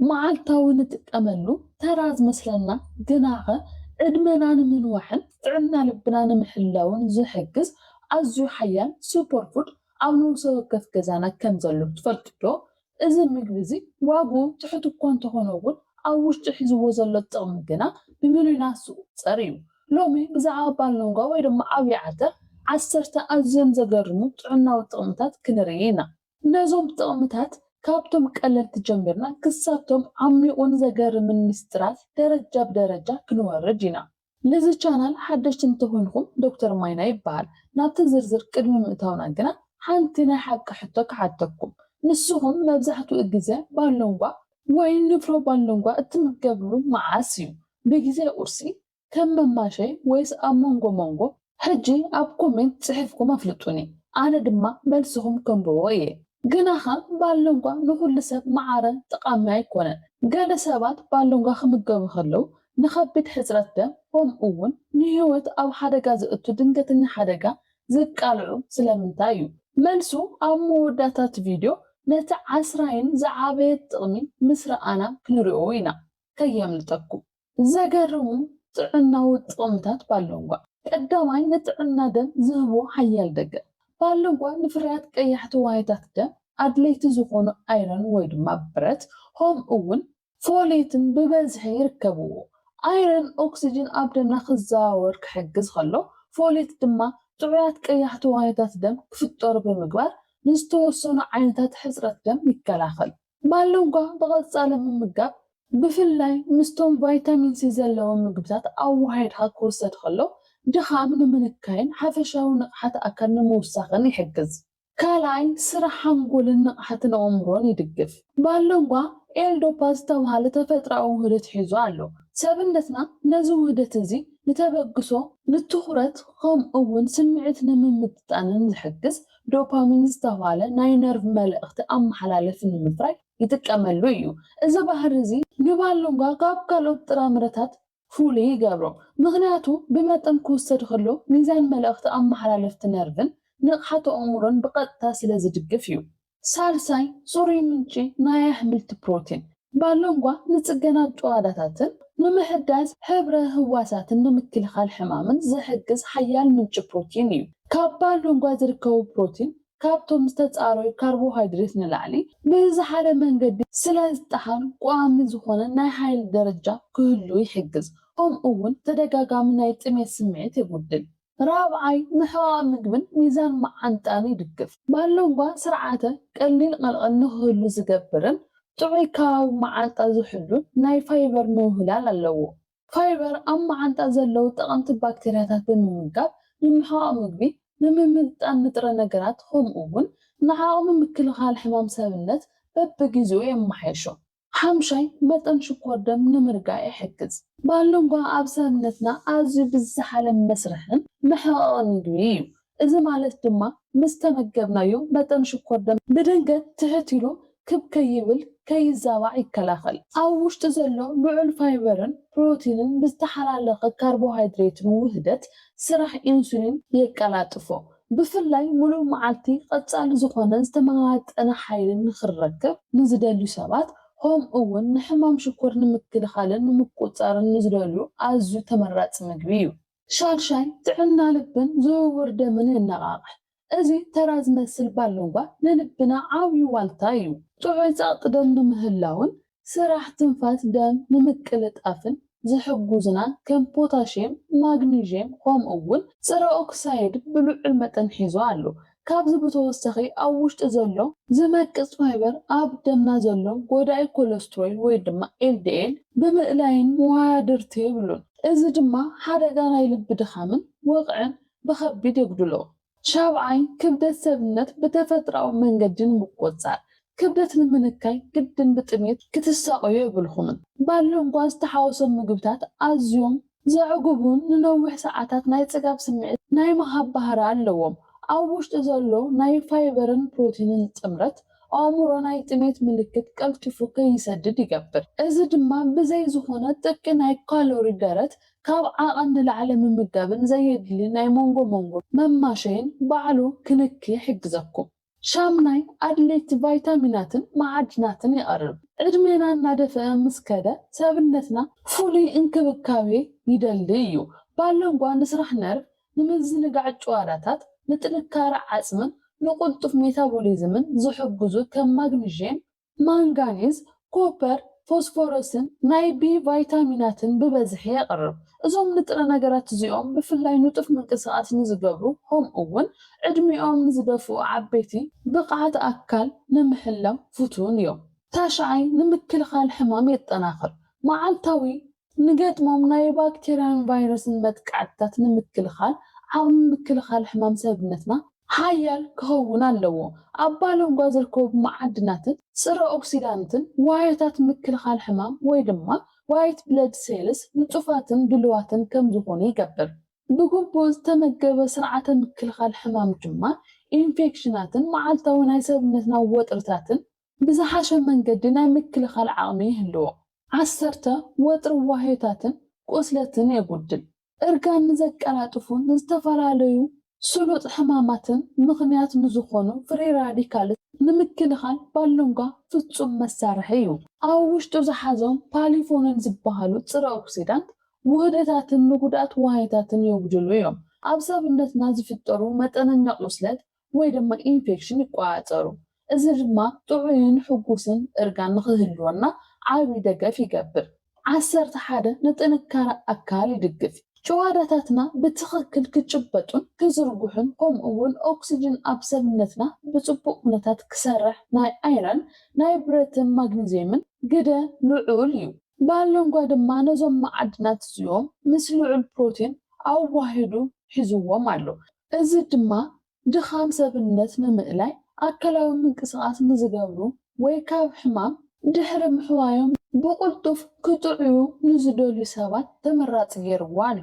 መዓልታዊ ንጥቀመሉ ተራ ዝመስለና ግናኸ ዕድመና ንምንዋሕን ጥዕና ልብና ንምሕላውን ዝሕግዝ ኣዝዩ ሓያል ሱፐር ፉድ ኣብ ነፍሲ ወከፍ ገዛና ከም ዘሎ ትፈልጡ ዶ? እዚ ምግቢ እዚ ዋግኡ ትሑት እኳ እንተኾነ እውን ኣብ ውሽጡ ሒዝዎ ዘሎ ጥቕሚ ግና ብሚልዮናት ዝቑጸር እዩ። ሎሚ ብዛዕባ ባሎንጓ ወይ ድማ ዓብዪ ዓተር ዓሰርተ ኣዝዮም ዘገርሙ ጥዕናዊ ጥቕምታት ክንርኢ ኢና። ነዞም ጥቕምታት ካብቶም ቀለልቲ ጀሚርና ክሳብቶም ዓሚቑን ዘገርምን ምስጢራት ደረጃ ብደረጃ ክንወርድ ኢና። ነዚ ቻናል ሓደሽቲ እንተኾይንኩም ዶክተር ማይና ይበሃል። ናብቲ ዝርዝር ቅድሚ ምእታውና ግና ሓንቲ ናይ ሓቂ ሕቶ ክሓተኩም። ንስኹም መብዛሕትኡ ግዜ ባሎንጓ ወይ ንፍሮ ባሎንጓ እትምገብሉ መዓስ እዩ? ብግዜ ቁርሲ፣ ከም መማሸይ ወይስ ኣብ መንጎ መንጎ? ሕጂ ኣብ ኮሜንት ጽሒፍኩም ኣፍልጡኒ፣ ኣነ ድማ መልስኹም ከንብቦ እየ። ግናኸ ባሎንጓ ንኹሉ ሰብ መዓረ ጠቓሚ ኣይኮነን። ገለ ሰባት ባሎንጓ ክምገቡ ከለዉ ንኸቢድ ሕጽረት ደም ከምኡ እውን ንህይወት ኣብ ሓደጋ ዘእቱ ድንገተኛ ሓደጋ ዝቃልዑ ስለምንታይ እዩ? መልሱ ኣብ መወዳእታ እቲ ቪድዮ ነቲ ዓስራይን ዝዓበየ ጥቕሚ ምስ ረኣና ክንሪኦ ኢና። ከየምልጠኩም። ዘገርሙ ጥዕናዊ ጥቕምታት ባሎንጓ። ቀዳማይ፣ ንጥዕና ደም ዝህቦ ሓያል ደገፍ። ባሎንጓ ንፍርያት ቀያሕቲ ዋህታት ደም ኣድለይቲ ዝኾኑ ኣይረን ወይ ድማ ብረት፣ ከምኡ እውን ፎሌትን ብበዝሒ ይርከብዎ። ኣይረን ኦክሲጅን ኣብ ደምና ክዘዋወር ክሕግዝ ከሎ፣ ፎሌት ድማ ጥዑያት ቀያሕቲ ዋህታት ደም ክፍጠሩ ብምግባር ንዝተወሰኑ ዓይነታት ሕጽረት ደም ይከላኸል። ባሎንጓ ብቐጻሊ ምምጋብ፣ ብፍላይ ምስቶም ቫይታሚን ሲ ዘለዎም ምግብታት ኣወሃሂድካ ክውሰድ ከሎ፣ ድኻም ንምንካይን ሓፈሻዊ ንቕሓት ኣካል ንምውሳኽን ይሕግዝ። ካልኣይ፣ ስራሕ ሓንጎልን ንቕሓትን ኣእምሮን ይድግፍ። ባሎንጓ ኤል ዶፓ ዝተባህለ ተፈጥሮኣዊ ውህደት ሒዙ ኣሎ። ሰብነትና ነዚ ውህደት እዚ ንተበግሶ፣ ንትኹረት፣ ከምኡ እውን ስምዒት ንምምጥጣንን ዝሕግዝ ዶፓሚን ዝተባህለ ናይ ነርቭ መልእኽቲ ኣመሓላለፊ ንምፍራይ ይጥቀመሉ እዩ። እዚ ባህሪ እዚ ንባሎንጓ ካብ ካልኦት ጥራምረታት ፍሉይ ይገብሮ። ምኽንያቱ ብመጠን ክውሰድ ከሎ ሚዛን መልእኽቲ ኣመሓላለፍቲ ነርቭን ንቕሓት ኣእምሮን ብቐጥታ ስለ ዝድግፍ እዩ። ሳልሳይ፣ ጽሩይ ምንጪ ናይ ኣሕምልቲ ፕሮቲን። ባሎንጓ ንጽገና ጭዋዳታትን ንምሕዳስ ሕብረ ህዋሳትን ንምክልኻል ሕማምን ዝሕግዝ ሓያል ምንጪ ፕሮቲን እዩ። ካብ ባሎንጓ ዝርከቡ ፕሮቲን ካብቶም ዝተጻረዩ ካርቦሃይድሬት ንላዕሊ ብዝሓለ መንገዲ ስለ ዝጠሓን፣ ቋሚ ዝኾነ ናይ ሓይሊ ደረጃ ክህሉ ይሕግዝ። ከምኡ እውን ተደጋጋሚ ናይ ጥሜት ስምዒት የጉድል። ራብዓይ፣ ምሕቓቕ ምግብን ሚዛን መዓንጣን ይድግፍ። ባሎንጓ ስርዓተ ቀሊል ቀልቐል ንክህሉ ዝገብርን ጥዑይ ከባቢ መዓንጣ ዝሕሉን ናይ ፋይበር ምውህላል ኣለዎ። ፋይበር ኣብ መዓንጣ ዘለዉ ጠቐምቲ ባክቴርያታት ብምምጋብ ንምሕቓቕ ምግቢ፣ ንምምጥጣን ንጥረ ነገራት፣ ከምኡ እውን ንዓቕሚ ምክልኻል ሕማም ሰብነት በብግዜኡ የመሓይሾ። ሓምሻይ፣ መጠን ሽኮር ደም ንምርጋእ ይሕግዝ። ባሎንጓ ኣብ ሰብነትና ኣዝዩ ብዝሓለ መስርሕን ምሕቓቕ ምግቢ እዩ። እዚ ማለት ድማ ምስ ተመገብናዮ መጠን ሽኮር ደም ብድንገት ትሕት ኢሉ ክብ ከይብል ከይዛባዕ ይከላኸል። ኣብ ውሽጢ ዘሎ ልዑል ፋይበርን ፕሮቲንን ብዝተሓላለኸ ካርቦሃይድሬትን ውህደት ስራሕ ኢንሱሊን የቀላጥፎ። ብፍላይ ምሉእ መዓልቲ ቀጻሊ ዝኾነ ዝተመጣጠነ ሓይሊ ንኽንረክብ ንዝደልዩ ሰባት፣ ከምኡ እውን ንሕማም ሽኮር ንምክልኻልን ንምቁጽጻርን ንዝደልዩ ኣዝዩ ተመራጺ ምግቢ እዩ። ሻድሻይ፣ ጥዕና ልብን ዝውውር ደምን የነቓቕሕ። እዚ ተራ ዝመስል ባሎንጓ ንልብና ዓብዪ ዋልታ እዩ። ጥዑይ ጸቕጢ ደም ንምህላውን ስራሕ ትንፋስ ደም ንምቅልጣፍን ዝሕጉዝና ከም ፖታሽየም፣ ማግኒዥየም፣ ከምኡ እውን ጽረ ኦክሳይድ ብልዑል መጠን ሒዙ ኣሎ። ካብዚ ብተወሳኺ ኣብ ውሽጢ ዘሎ ዝመቅጽ ፋይበር ኣብ ደምና ዘሎ ጎዳኢ ኮለስትሮል ወይ ድማ ኤል ዲ ኤል ብምእላይን መወዳድርቲ የብሉን። እዚ ድማ ሓደጋ ናይ ልቢ ድኻምን ወቕዕን ብኸቢድ የጉድሎ። ሻብዓይ፣ ክብደት ሰብነት ብተፈጥሮኣዊ መንገዲ ንምቁጽጻር። ክብደት ንምንካይ ግድን ብጥሜት ክትሳቐዩ የብልኩምን። ባሎንጓ ዝተሓወሶም ምግብታት ኣዝዮም ዘዕግቡን ንነዊሕ ሰዓታት ናይ ጽጋብ ስምዒት ናይ ምሃብ ባህሪ ኣለዎም። ኣብ ውሽጢ ዘሎ ናይ ፋይበርን ፕሮቲንን ጥምረት ኣእምሮ ናይ ጥሜት ምልክት ቀልጢፉ ከይሰድድ ይገብር። እዚ ድማ ብዘይ ዝኾነ ጥቂ ናይ ካሎሪ ደረት ካብ ዓቐን ንላዕሊ ምምጋብን ዘየድሊ ናይ መንጎ መንጎ መማሸይን ባዕሉ ክንኪ ይሕግዘኩም። ሻምናይ ኣድለይቲ ቫይታሚናትን መዓድናትን የቕርብ። ዕድሜና እናደፈአ ምስ ከደ ሰብነትና ፍሉይ እንክብካቤ ይደሊ እዩ። ባሎንጓ ንስራሕ ነርቭ፣ ንምዝንጋዕ ጭዋዳታት፣ ንጥንካረ ዓጽምን ንቕልጡፍ ሜታቦሊዝምን ዝሕግዙ ከም ማግኒዥየም፣ ማንጋኒዝ፣ ኮፐር፣ ፎስፎረስን ናይ ቢ ቫይታሚናትን ብበዝሒ የቕርብ። እዞም ንጥረ ነገራት እዚኦም ብፍላይ ንጡፍ ምንቅስቓስ ንዝገብሩ ከምኡ እውን ዕድሚኦም ንዝደፍኡ ዓበይቲ ብቕዓት ኣካል ንምሕላው ፍቱን እዮም። ታሽዓይ ንምክልኻል ሕማም የጠናኽር። መዓልታዊ ንገጥሞም ናይ ባክቴርያን ቫይረስን መጥቃዕትታት ንምክልኻል ዓቕሚ ምክልኻል ሕማም ሰብነትና ሓያል ክኸውን ኣለዎ። ኣብ ባሎንጓ ዝርከቡ መዓድናትን ጽረ ኦክሲዳንትን ዋዮታት ምክልኻል ሕማም ወይ ድማ ዋይት ብለድ ሴልስ ንጹፋትን ድልዋትን ከም ዝኾኑ ይገብር። ብግቡእ ዝተመገበ ስርዓተ ምክልኻል ሕማም ድማ ኢንፌክሽናትን መዓልታዊ ናይ ሰብነትና ወጥርታትን ብዝሓሸ መንገዲ ናይ ምክልኻል ዓቕሚ ይህልዎ። ዓሰርተ ወጥሪ ዋህዮታትን ቁስለትን የጉድል። እርጋን ንዘቀላጥፉን ንዝተፈላለዩ ስሉጥ ሕማማትን ምኽንያት ንዝኾኑ ፍሪ ራዲካልስ ንምክልኻል ባሎንጓ ፍጹም መሳርሒ እዩ። ኣብ ውሽጡ ዝሓዞም ፓሊፎኖል ዝበሃሉ ጽረ ኦክሲዳንት ውህደታትን ንጉድኣት ዋህዮታትን የጉድሉ እዮም። ኣብ ሰብነትና ዝፍጠሩ መጠነኛ ቁስለት ወይ ድማ ኢንፌክሽን ይቆጻጸሩ። እዚ ድማ ጥዑይን ሕጉስን እርጋን ንኽህልወና ዓቢ ደገፍ ይገብር። ዓሰርተ ሓደ ንጥንካረ ኣካል ይድግፍ። ጭዋዳታትና ብትኽክል ክጭበጡን ክዝርግሑን ከምኡ እውን ኦክሲጅን ኣብ ሰብነትና ብጽቡቕ ኩነታት ክሰርሕ ናይ ኣይረን፣ ናይ ብረትን ማግኒዝየምን ግደ ልዑል እዩ። ባሎንጓ ድማ ነዞም መዓድናት እዚኦም ምስ ልዑል ፕሮቲን ኣዋሂዱ ሒዝዎም ኣሎ። እዚ ድማ ድኻም ሰብነት ንምእላይ ኣካላዊ ምንቅስቓስ ንዝገብሩ ወይ ካብ ሕማም ድሕሪ ምሕዋዮም ብቕልጡፍ ክጥዕዩ ንዝደልዩ ሰባት ተመራጺ ገይርዎ ኣሎ።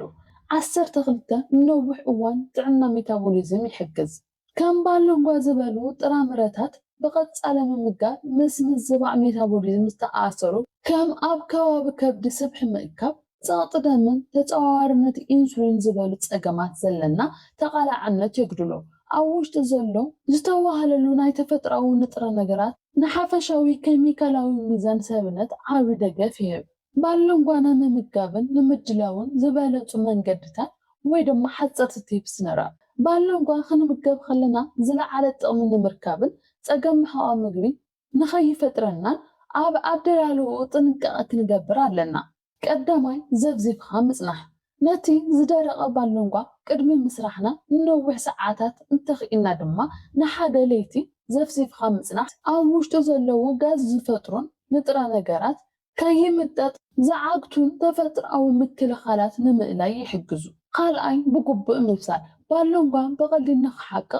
ዓሰርተ ክልተ ንነዊሕ እዋን ጥዕና ሜታቦሊዝም ይሕግዝ። ከም ባሎንጓ ዝበሉ ጥራምረታት ብቐጻሊ ምምጋብ ምስ ምዝባዕ ሜታቦሊዝም ዝተኣሳሰሩ ከም ኣብ ከባቢ ከብዲ ስብሒ ምእካብ፣ ጸቕጢ ደምን ተጻዋርነት ኢንሱሊን ዝበሉ ጸገማት ዘለና ተቓላዕነት የጉድሎ። ኣብ ውሽጢ ዘሎ ዝተዋህለሉ ናይ ተፈጥሮኣዊ ንጥረ ነገራት ንሓፈሻዊ ኬሚካላዊ ሚዛን ሰብነት ዓቢ ደገፍ ይህብ። ባሎንጓ ንምምጋብን ንምድላውን ዝበለጹ መንገድታት ወይ ድማ ሓጸርቲ ቲፕስ ንርኣ። ባሎንጓ ክንምገብ ከለና ዝለዓለ ጥቕሚ ንምርካብን ጸገም ምሕቓቕ ምግቢ ንኸይፈጥረልናን ኣብ ኣደላልውኡ ጥንቃቐ ክንገብር ኣለና። ቀዳማይ፣ ዘፍዚፍኻ ምጽናሕ። ነቲ ዝደረቐ ባሎንጓ ቅድሚ ምስራሕና ንነዊሕ ሰዓታት እንተኽኢልና ድማ ንሓደ ለይቲ ዘፍዚፍኻ ምጽናሕ ኣብ ውሽጡ ዘለዉ ጋዝ ዝፈጥሩን ንጥረ ነገራት ከይምጠጥ ዝዓግቱን ተፈጥሮኣዊ ምክልኻላት ንምእላይ ይሕግዙ። ካልኣይ፣ ብግቡእ ምብሳል። ባሎንጓ ብቐሊል ንኽሓቅቕ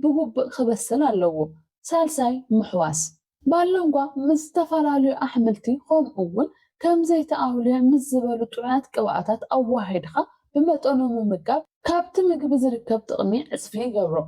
ብግቡእ ክበስል ኣለዎ። ሳልሳይ፣ ምሕዋስ። ባሎንጓ ምስ ዝተፈላለዩ ኣሕምልቲ ከምኡ እውን ከም ዘይቲ ኣውሊዕ ምስ ዝበሉ ጥዑያት ቅብኣታት ኣዋሂድካ ብመጠኑ ምምጋብ ካብቲ ምግቢ ዝርከብ ጥቕሚ ዕጽፊ ይገብሮ።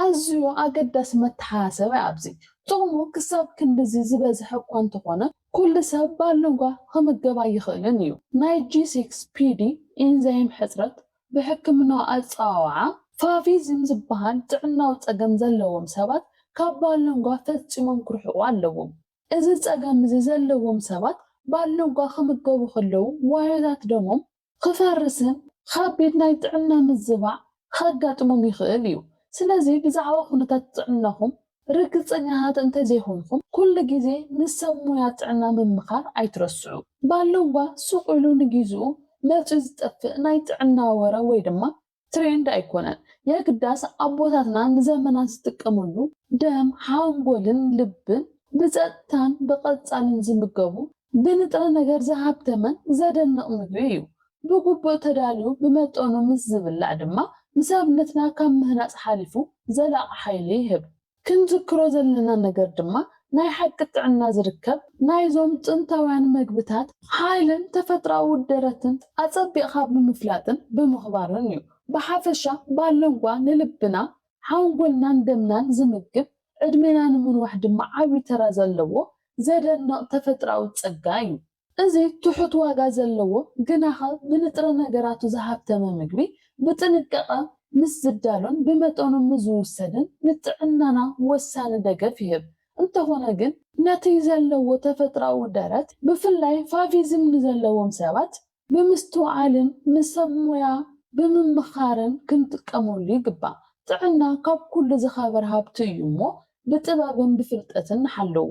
ኣዝዩ ኣገዳሲ መተሓሳሰቢ ኣብዚ። ጥቕሙ ክሳብ ክንድዚ ዝበዝሐ እኳ እንተኾነ፣ ኩሉ ሰብ ባሎንጓ ክምገብ ኣይኽእልን እዩ። ናይ ጂ ሲክስ ፒ ዲ ኢንዛይም ሕጽረት ብሕክምናዊ ኣጸዋውዓ ፋቪዝም ዝበሃል ጥዕናዊ ጸገም ዘለዎም ሰባት ካብ ባሎንጓ ፈጺሞም ክርሕቑ ኣለዎም። እዚ ጸገም እዚ ዘለዎም ሰባት ባሎንጓ ክምገቡ ከለዉ ዋዮታት ደሞም ክፈርስን ከቢድ ናይ ጥዕና ምዝባዕ ከጋጥሞም ይኽእል እዩ። ስለዚ ብዛዕባ ኩነታት ጥዕናኹም ርግጸኛታት እንተዘይኮንኩም፣ ኩሉ ግዜ ንሰብ ሞያ ጥዕና ምምኻር ኣይትረስዑ። ባሎንጓ ሱቕ ኢሉ ንጊዜኡ መጺኡ ዝጠፍእ ናይ ጥዕና ወረ ወይ ድማ ትሬንድ ኣይኮነን። የግዳስ ኣቦታትና ንዘመናት ዝጥቀምሉ ደም፣ ሓንጎልን ልብን ብጸጥታን ብቐጻልን ዝምገቡ ብንጥረ ነገር ዝሃብተመን ዘደንቕ ምግቢ እዩ። ብግቡእ ተዳልዩ ብመጠኑ ምስ ዝብላዕ ድማ ንሰብነትና ካብ ምህናጽ ሓሊፉ ዘላቒ ሓይሊ ይህብ። ክንዝክሮ ዘለና ነገር ድማ ናይ ሓቂ ጥዕና ዝርከብ ናይዞም ጥንታውያን መግብታት ሓይልን ተፈጥሮኣዊ ደረትን ኣጸቢቕካ ብምፍላጥን ብምኽባርን እዩ። ብሓፈሻ ባሎንጓ ንልብና፣ ሓንጎልናን ደምናን ዝምግብ፣ ዕድሜና ንምንዋሕ ድማ ዓቢ ተራ ዘለዎ ዘደንቕ ተፈጥሮኣዊ ጸጋ እዩ። እዚ ትሑት ዋጋ ዘለዎ ግናኸ ብንጥረ ነገራቱ ዝሃብተመ ምግቢ ብጥንቃቐ ምስ ዝዳሎን ብመጠኑ ምስ ዝውሰድን ንጥዕናና ወሳኒ ደገፍ ይህብ። እንተኾነ ግን ነቲ ዘለዎ ተፈጥሮኣዊ ደረት ብፍላይ ፋቪዝም ንዘለዎም ሰባት ብምስትውዓልን ምስ ሰብ ሞያ ብምምኻርን ክንጥቀመሉ ይግባእ። ጥዕና ካብ ኩሉ ዝኸበር ሃብቲ እዩ እሞ ብጥበብን ብፍልጠትን ንሓልዎ።